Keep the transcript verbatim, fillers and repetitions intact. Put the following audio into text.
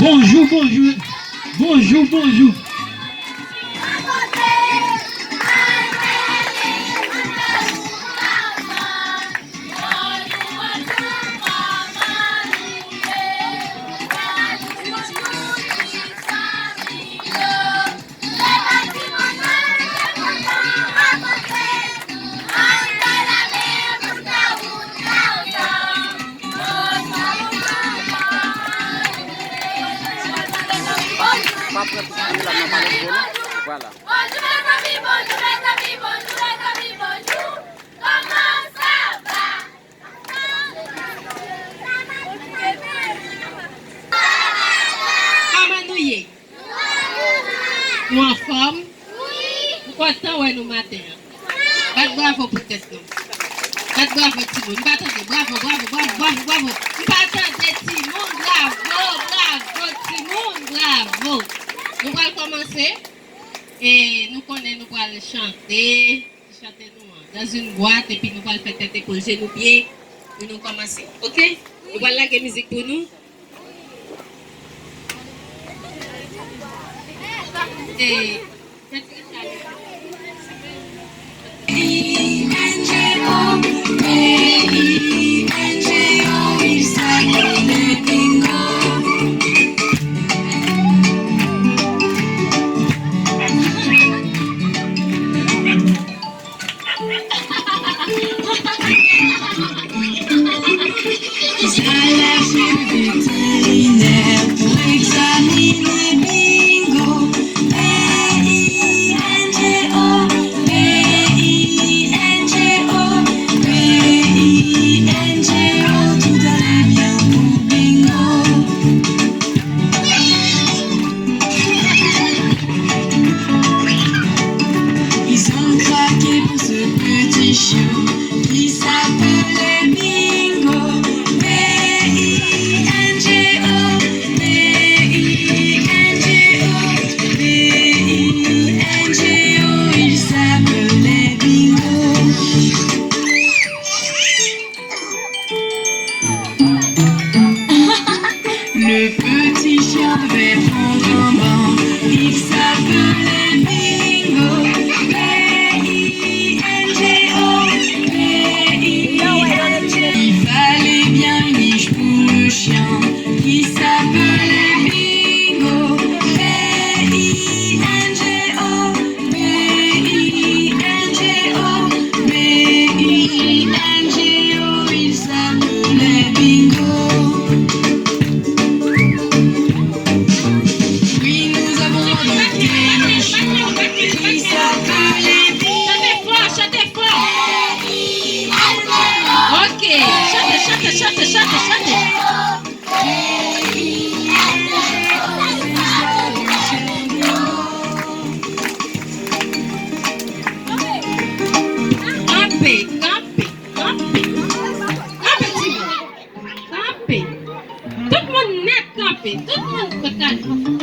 Bonjou, bonjou. Bonjou, bonjou. Pa pran tout moun la nan pale vre non. Vwala. Bonjou mezanmi, bonjou mezanmi, bonjou mezanmi, bonjou. Kòman sa va? Kòman nou ye? Nou anfòm? M kontan wè nou maten an. Bat bravo pou tèt nou. Bat bravo timoun. M pa tande. Bravo, bravo, bravo, bravo, bravo. M pa tande timoun. Bravo, bravo timoun. Bravo. Nou pral kòmanse. E nou konnen nou pral chante. Chante nou an. Dans une boîte, epi nou pral fè tèt epòl jenou pye pou nou kòmanse. Oke? Nou pral lage mizik pou nou. E, Sa lage veterinè pou egzamine bingo. B I N G O, B I N G O, B I N G O, tout ale byen pou bingo. Ils ont craqué pour ce petit chiot qui s'appelait Bingo. B I N G O, B I N G O, B I N G O, il s'appelait Bingo. Le petit chien avait un grand bain. Il s'appelait Bingo. B I N G O, B I N G O. Il fallait bien une niche pour le chien qui s'appelait Bingo. B I N G O. B I N G O, B I N G O, il s'appelait Bingo. Oui, nous avons adopté le chien qui s'appelait Bingo. Chante fò, chante fò. Ok, chante, chante, chante, chante, chante. Kanpe, kanpe, kanpe. Kanpe, timoun. Kanpe. Tout moun nèt kanpe. Tout moun kot ale.